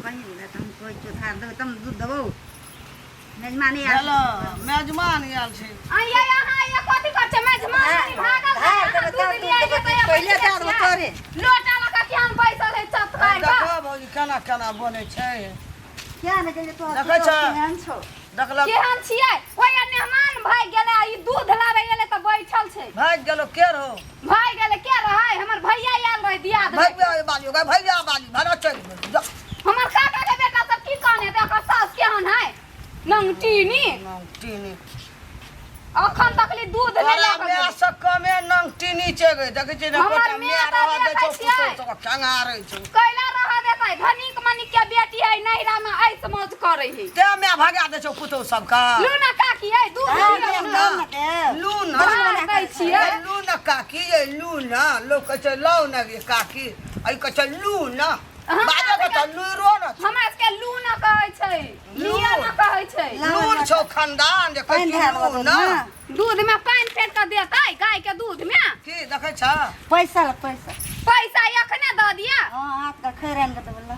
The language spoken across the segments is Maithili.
कहीं ने तऽ हम कहै छियौ धार देबै तब ने दूध देबौ। मेजबानी आयल। हेलो, मेजबान आयल छै। आइए अहाँ ये कथी कर छै मेजमान धार- भागल है, धार अहाँ देबै दूध तब लिया दूध जेतै, देबै, पहिले बैठले दए देबौ छियै। तोरे। लोटा लऽ कऽ केहन बैसल है चत मारि कऽ। देखो भौजी केना केना बनै छै। किया ने गेलियै तोहर देखै पुतोहु छह? केहन छौ? देखलक। केहन छियै ओहि मेहमान भागि गेलै आ ई दूध लाबै गेलै तऽ बैठल छै। भागि गेलो के रहो? भागि गेलै के रहै? हमर भैया आयल रहै दियाद लऽ भैया बाली ओकरा भैया बाली भाड़ा चलि गेल जा। हमर काका के बेटा सब की कहने हेतै ओकर सास केहन है नंगटीनी। नंगटीनी। अखन तकली दूध नहि तोरा लऽ कऽ माय गेलै। से कमे नंगटीनी छै गे। देखै छियै ने हमर कोटा माय माय तऽ रहऽ दै देखै छौ छियै। पुतोहु सबके खंगारै छौ। कैला रहऽ देतै? धनिक मनिक के बेटी है, नैहरा में ऐस मौज करै है। तें माय भगा दै छौ पुतोहु सबके। लू ना काकी है दूध धार लिअ देब ना। तब ने देब। लू न। धार दै छियै। लू न काकी, ये लू न। लोक कहै छै लौ न गे काकी, एहि कहै छै लू न। हमरा बाजऽ के तऽ लूरो न छौ। हमरा सबके लू न कहै छै, लू। लिअ न कहै छै। लाबऽ लूर छौ खानदान जे कहै पानि छै धए लू देबौ न। दूधमे। दूध में पानि फेंट कऽ देतै गाय के दूध में। की देखै छह? पैसा ल पैसा। पैसा एखने दऽ दिअ। हँ, हाथ के खैर आनि कऽ देबौ ल।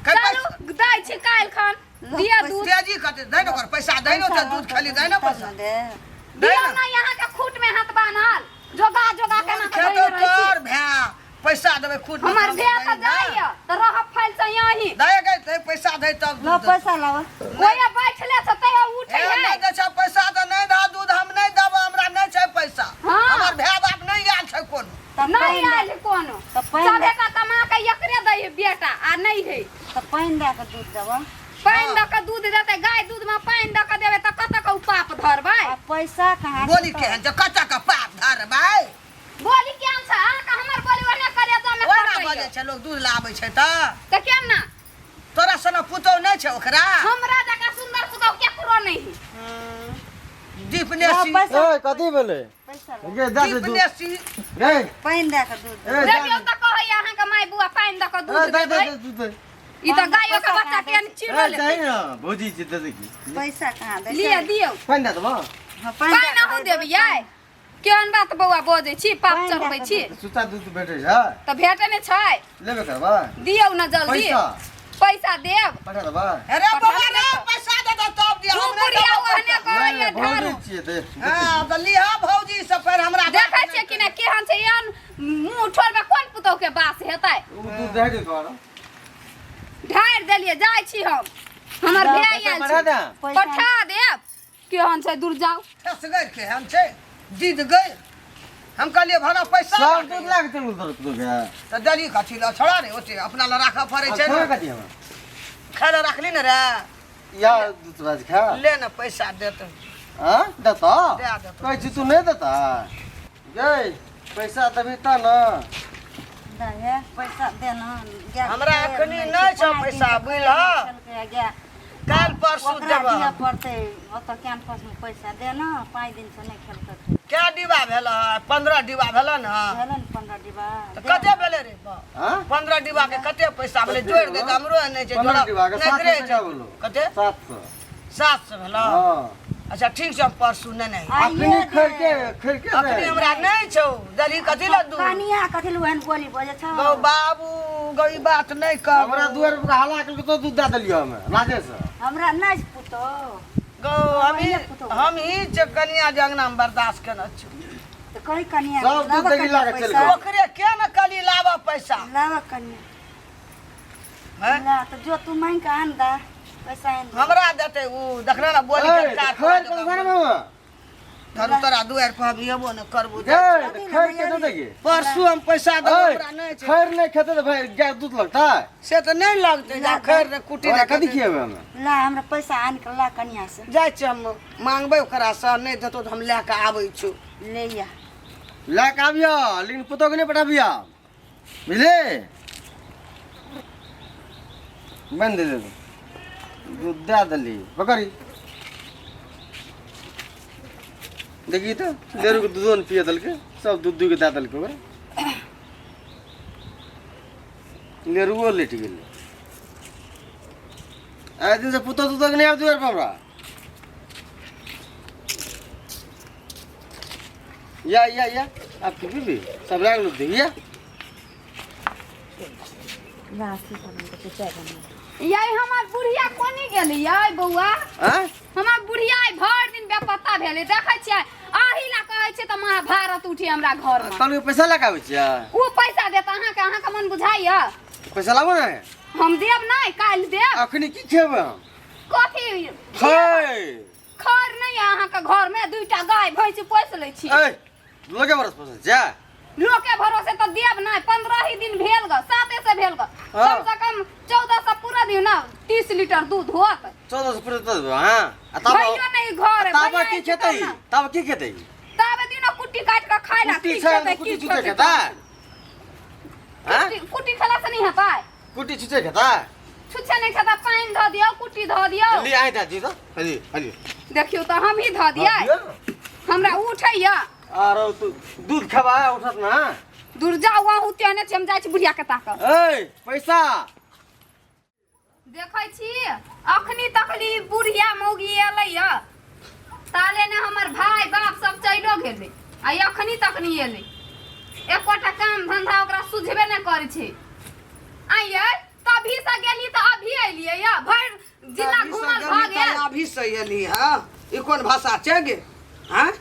कै चलू पैसा? दै छी काल्हि खन। ल, दिअ पैसा। दूध। तेजी कते दै न ओकर पैसा दै न, पैसा ओते दूध ल, खेली दै न तब पैसा। ने देब। दै दियौ न। ने यहाँ के खूट में हाथ बान्हल जोगा जोगा केना दूध कऽ खेतौ धैने रहै छी। तोर भाय पैसा देबै खुद। हमर भाय तऽ जाइए तऽ रहब फैल से यहीं। दै गै दै पैसा दै तब ल दूध। पैसा लाबऽ। ओए बैठले छै तैयो उठै ए, है। नहि दै छै पैसा तऽ नहि दह दूध, हम नहि देबो, हमरा नहि छै पैसा। हाँ। हमर भाय बाप नहि आयल छै कोनो। तऽ नहि पानि आयल है कोनो। तऽ पानि सभे का कमा के एकरे दै है बेटा आ नहि है। तऽ पानि दए कऽ दूध देबऽ। पानि दऽ कऽ दूध देतै? गाय दूध में पानि दऽ कऽ देबै तऽ कतऽ के उ पाप धरबै? आ पैसा कहाँ बोली छै? केहन छै कतऽ के पाप धरबै? बोली केहन छै अहाँके? हमर बोली ओहने करेजा में ओहिना कटैया। बजै छै लोक दूध लाबै छै तऽ। तऽ केना? तोरा सन पुतोहु नहि छै ओकरा। हमरा जकाँ सुन्दर पुतोहु केकरो नहि है। दीपनेसी। ल पैसा। ए कथी भेलै? पैसा ल। गे दे दे दूध। दीपनेसी। रे पानि दए कऽ दूध ए देखियौ तऽ कहैया अहाँके माय बुआ पानि दऽ कऽ ए दूध दे दे देबै। दे दूध दे। ई तऽ गायो के पैसा बच्चा कहाँ केहन दै चिड़ो ए लेतै। दही न भौजी छै दे दे की। पैसा कहाँ दै लिअ छै? दियौ। पानि दे देबो। हँ, पानि पानि दए कऽ अहूँ दे देबै यै? केहन बात बौआ बजै छी, पाप पानि दए चढ़बै कऽ छी। सुता दूध भेटै छै। तऽ भेटै नहि छै। लेबे करबै? दियौ ने जल्दी। पैसा। पैसा देब। पठा देबै। अरे पठा बौआ देबै रे तऽ। पैसा दे दे तब दिअ, दू हम नहि बुढ़िया देबौ ओहने पैसा। कहैया नहि, भौजी ढारू। छियै दे। हँ तऽ लिहऽ भौजी से फेर हमरा बात देखै नहि छियै कि नहि केहन छै? एहन मुँह ठोरमे कोन पुतोहु के बास हेतै? ओ दूध दे दे तोरा। ढारि देलियै, जाइ छी हम। हमर जाउ, भाय पैसा आयल पठा छै। दे। पैसा पठा देब। केहन छै दूर जाउ। ठेसगर केहन छै दीद गई। हम कहलियै भला पैसा सब दूध लाग चलू तोर तू के। तऽ देली कथी लए छोड़ा रे, ओते अपना लए राखऽ पड़ै छै खेबै ने। कथी हम? खाय लए रखली ने रे। या दूध राज खा। ले ने पैसा देत। हाँ देता? दे देतौ। कहै छी तू नहि देता गै? पैसा देबही तऽ ने। दे हे, पैसा दे न गाय। हमरा खेर एखनी नहि नहि छौ पाँच पैसा, दिन से बुझलह? खेलकै गाय। काल्हि परसू ओकरा देबह। दिअ पड़तै ओतऽ कैंपसमे पैसा दे न, 5 दिन से नहि खेलकै। कै डिब्बा भेल है? 15 डिब्बा भेल ने। भेलै ने 15 डिब्बा। तऽ दे कते न। भेलै रे बा? हाँ? 15 डिब्बा के कते पैसा भेलै? जोड़ि दे तऽ हमरो नहि छै। 15 जोड़ा डिब्बा के नहि 700 रे टका भेलौ। कते? 700। 700 भेल। हाँ। अच्छा ठीक छै, हम परसू नहि नहि। आइए अखनी दे। खैर के खैर के अखनी दे। हमरा नहि छौ। दही कथी लए दूध? कनिया कथी लए ओहन बोली बजै छौ? गौ बाबू गौ, ई बात नहि कह। हमरा दुआर पर हला के तो दूध दे देलियो हमे लाजे से। हमरा नहि छै पुतोहु। गौ हम ही ओहिने पुतोहु। हम ही जे कनिया जे अंगना मे बर्दाश्त केने छी। तऽ कही कनिया सब दूध लाबऽ देखी कनिया लागे चलि पैसा। गेल। ओकरे के ने कहली लाबऽ पैसा। लाबऽ कनिया। हैं? ला तऽ जो तू मांगि कऽ आन दे पैसा आनि दे। हमरा देतै उ देखने ने बोली ए, के कार खैर के दे ने मामा। धरू तोरा दुआरि पर हम एबो ने करबो। गै तऽ खैर के दे देगी। परसू हम पैसा देबो, ए, हमरा नहि छै। खैर नहि खेतै तऽ भाई गाय दूध लगतै? से तऽ नहि लगतै, जा खैर रे कुटी ओकरा रे कथी खिएबै हमे? ला हमरा पैसा आनि कऽ ला कनिया से। जाइ छियै हम मांगबै ओकरासँ, नहि देतौ तऽ हम लए कऽ आबै छियौ। ले आ। लए कऽ आबियह लेकिन पुतोहके नहि पठाबियह, बुझली? बन्द दे दे दूध दे देली पकड़ी देखी तऽ देरू के दूधो ने पिए देलकै, सब दूध दूध के दए देलकै ओकरा। नेरुओ लेट गेलै। आइ दिन से पुतोह तुतोह के नहि आब दुआर पर हमरा। या या या आप की पीबी सब राख लो या। ला अथी बना कऽ चाय बना। यै हमर बुढ़िया कोनी गेलै यै बौआ? आँय? हमर बुढ़िया आइ भरि दिन बेपत्ता भेलै। देखै छियै, अही ला कहै छियै तऽ महाभारत उठी हमरा घरमे। कहलकै पैसा लए कऽ आबै छियै। ओ पैसा देत अहाँके? अहाँके मन बुझाइया? पैसा लाबू ने। हम देब नहि, काल्हि देब। अखनी की खेबै हम? कथी? खै खर नहि यऽ अहाँके घरमे? दूटा गाय भैंस पोसि लै छी। ए लोके बरस पोसै जा। लोके भरोसे तऽ देब नहि। 15 ही दिन भेल ग, 7 से भेल ग। हाँ। कम से कम 14 से पूरा दियौ ने, 30 लीटर दूध होत। 14 सौ पूरा तऽ हाँ आ तब भैयो नहि घर है, तब भैया की अयतै खेतै? तब ने। तब की खेतै? तब दिनो कुट्टी काटि कऽ खाय ला। कुट्टी की छै खेतै? कुट्टी की छुछे खेतै? खेतै? हाँ? कुट्टी खेला से नहीं हेतै। कुट्टी छुछे खेतै? छुछे नहि खेतै, पानि धऽ दियौ, कुट्टी धऽ दियौ। ली आइ दादी तऽ हजी हजी। देखियौ तऽ हमही धऽ दियै। दियौ ने। हमरा उठैया। आरो तू दूध खेबा उठत ना। दूर जाउ अहूँ, तेहने छी। हम जाइ छी बुढ़िया के ताकऽ। ए पैसा। देखै छी, अखनी तकली बुढ़िया मौगी एलै या ताले ने हमर भाय बाप सब चलियो गेलै आ अखनी तक नहि एलै। एकोटा काम धंधा ओकरा सुझबे नहि करै छै। आइयै तभी से गेली तऽ अभी एलियै या भरि जिला अभी से घुमल गेली भऽ तऽ गेल। अभी से एली। हँ, ई कोन भाषा छै गे? हँ?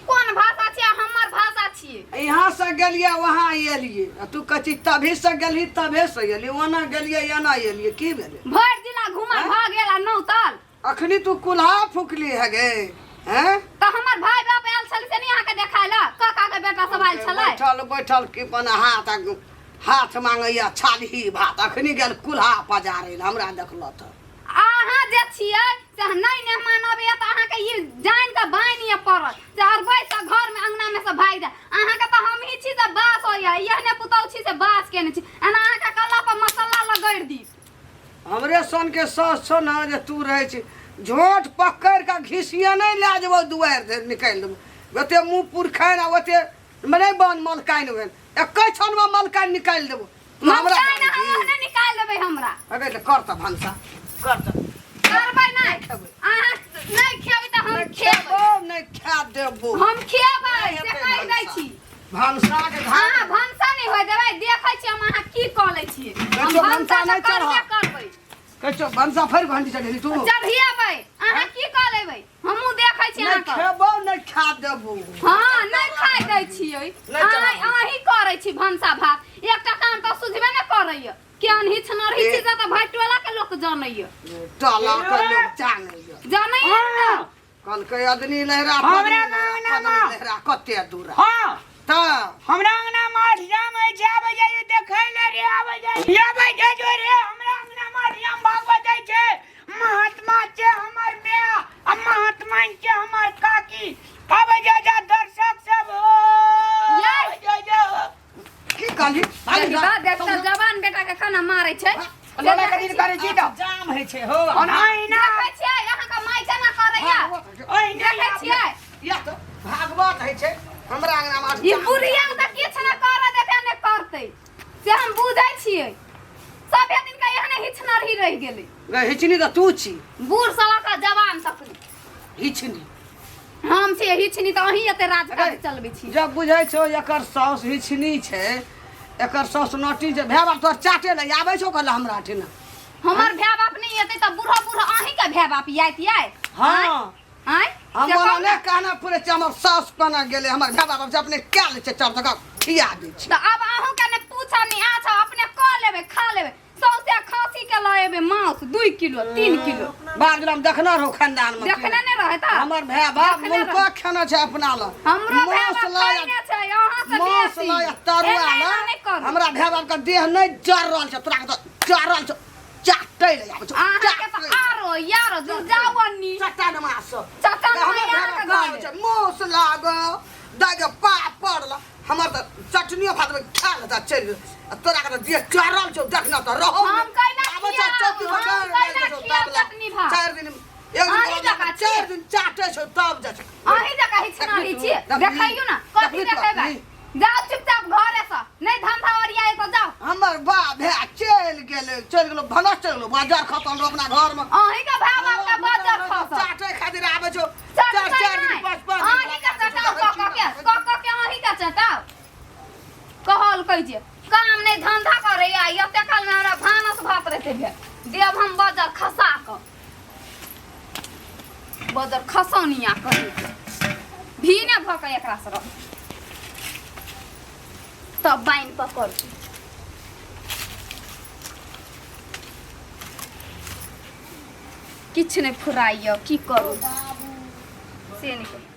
कोन भाषा छियै? हमर भाषा छियै। यहाँ से गेलियै, वहाँ एलियै, आ तू कहै छी तभी से गेलही तभे से एलियै। ओना गेलियै, एना एलियै, की भेलै? भरि जिला घुमल भऽ गेल आ नौ तल अखनी तू कुल्हा फुकली है गे? हैं? तऽ हमर भाय बाप आयल छलै से नहि अहाँके देखाय लए? काका के बेटा सब आयल छलै। बैठल बैठल की पना हाथ हाथ मांगैया छालही भात। अखनी गेल कुल्हा पजारै लए, हमरा देखल तऽ। अहाँ जे छियै से नहि मेहमान अबैया तऽ अहाँके ई जानि कऽ बान्हि पड़त से अरबै से घरमे अङ्गनामे से भागि जाय। अहाँके तऽ हमही छी जे बास होइया, एहने पुतहु छी से बास केने छी। एना अहाँके कल्ला पर मसाला लगड़ि दी। हमरे सन के सास छौ ने जे तू रहै छी, झोंट पकड़ि कऽ घिसिया नहि लए जेबौ, दुआरि धरि निकालि देबौ। ओते मुँह पुरखानि आ ओते नहि बन मलकानि भेल, एकै क्षणमे मलकानि निकालि देबौ। तू हमरा मलकानि जानै अहाँ छी? ओहने निकालि देबै हमरा। अगे तऽ कर तऽ भनसा कर तऽ। करबै नहि। खेबै। अहाँ नहि खेबै तऽ हम नहि खेबै। खेबौ, नहि खा देबौ। हम खेबै नहि से हेतै कहि दै भनसा। छी। भनसा के अहाँ घाट भनसा नहि होय देबै। देखै छी हम अहाँ की कऽ लै छियै। हम देखियौ, भनसा भनसा तऽ नहि करबे चढ़ऽ। करबै। कहै छौ भनसा फेर घंटी चढ़ेली तू। चढ़िएबै। अहाँ की कऽ लेबै हमहूँ देखै छी। नहि अहाँके खेबौ, नहि खा देबौ। हँ, नहि खाइ दै छियै। नहि चढ़ाबै। अहीं करै छी भनसा भात। एकटा काम तऽ सुझबे नहि करैया। केहन हिचनरही छी से तऽ भाइ टोला के लोक जानैया। टोला के लोक जानैया। जानैया ने। कहलकै अदनी लहरा हमरा पदनी लहरा, अंगना पदनी मे। लहरा कते दूर। हाँ। तऽ हमरा अंगना मे अठजाम होइ छै, आबै जाइए देखै ले रे, आबै जाइए, आबै जाइए रे। हमरा अंगना मे अठजाम भागवत होइ छै। महात्मा छै हमर माय आ महात्मा छै हमर काकी। आबै जा जा दर्शक सब हो। यै। आबै जा जा। की कहली? देखी बा, देख तऽ जवान बेटा के केना मारै छै। लड़ाई कथी करै छी तऽ? जाम होइ छै हो। ओनाहिना देखै छियै अहाँके माय केना करैया? ओहिना। देखै छियै? या तऽ भागवत होइ छै हमरा अंगना मे। ई बुढ़िया के तऽ किछु नहि करऽ देतै, नहि करतै से हम बुझै छियै। सभे दिन के एहने हिचनरही रहि गेलै। गे हिचनी तऽ तू छी। बूढ़ से लऽ कऽ जवान तक। हिचनी हम छियै हिचनी तऽ अहीं एते राजकाज चलबै छी। जब बुझै छौ एकर साउस हिचनी छै, एकर साउस नटी छै। भाय बाप तोहर चाटे लए आबै छौ कहले हमरा ठिना। हमर भाय बाप नहि एतै तऽ बूढ़ो बूढ़ अहीं के भाय बाप आयत यै? हाँ। आँय? हम से कहू ने ने। कहना पूरे छै हमर साउस कोना गेलै, हमर भाय बाप से अपने कए लै छै, चार जगह खिया दै छै। तऽ आब अहूँ के ने पूछब नहि आछ, अपने कऽ लेबै, खा लेबै। सौंसे खाँसी के लऽ एबै मांस 2 किलो 3 किलो। बाप हम देखने रहौ खानदान मे। देखने नहि रहै तऽ? हमर भाय बाप देखने मुल्को रहै। खेने छै अपना लग। हमरो भाय मांस बाप लऽ खेने छै अहाँ से मांस बेसी। लऽ या तरुआ एना एना लऽ नहि करू। हमरा भाय बाप के देह नहि जर रहल छै, तोरा के तऽ जर रहल छौ। चाटै लए आबै छौ। अहाँके तऽ आरो यारो दूर जाउ अन्नी। चट्टा नमाज सब। चट्टा हमर नमाज भाय अहाँके बाप घर। छै, मांस लागऽ दाइ के पापड़ लऽ हमर तऽ चटनियो भात में खा लेता चलि गेल। आ तोरा के तऽ देह चढ़ल छौ, देखना तऽ रहो। हम कैला आबै छौ खियाब? चौकी पर हम गाड़ि कैला लागि छौ, खियाब तबला। चटनी भात? चारि दिन एक दिन अहीं बाद जकाँ चारि छियै। दिन चाटे छौ तब जाइ छौ। अहीं जकाँ हिचनारी छियै। देखली, देखैयौ ने कथी देखली तू देखेबै? अपनी। जाउ चुपचाप घरे से, नहि धंधा ओरियाए तऽ जाउ। हमर बाप भाय चलि गेलै, चलि गेलो भनस, चलि गेलो बाजार खतल रहो अपना घर में। अहीं के भाय बाप के बाजार खसल। चाटे खातिर आबै छौ चारि चटतै चारि दिन नहि। पाँच पाँच दिन। अहीं के चटाउ कऽ कऽ के, कऽ कऽ के अहीं के चटाउ। कहलकै जे काम नहि धंधा करैया, एते काल मे हमरा भानस भात रहै। हेतै भेल देब हम बजर खसा कऽ बजर खसौनिया कही भीने भऽ कऽ एकरा से रह तब बान्हि पकड़ किछु नहि फुराइए की करू से नहि करू।